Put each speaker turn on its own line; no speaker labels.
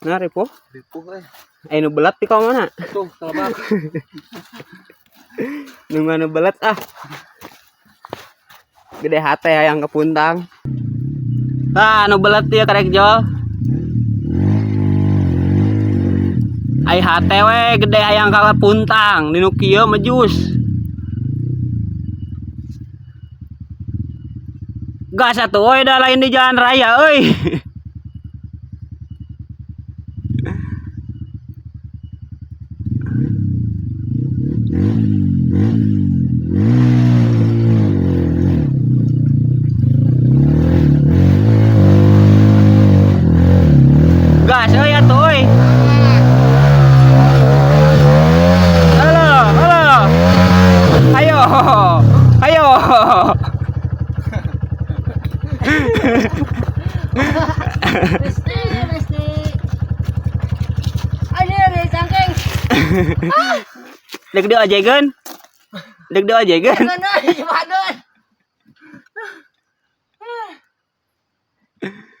Nah, ripuh.
Ripuh eh.
Eh, nu belat di mana?
Tuh, kalabak.
Nu nu belat ah. Gede hate hayang kepuntang. Ah, nu belat ieu karek jol. Ai hate we gede hayang kalapuntang, di nu kieu mah jus. Gas atuh euy da lain di jalan raya euy. Gas euy atuh euy. Halo, halo. Ayo. Ayo.
Mesti, mesti. Ayo deh, cangkeng.
Dek diojekeun. Dek diojekeun.
Mana? Gimana?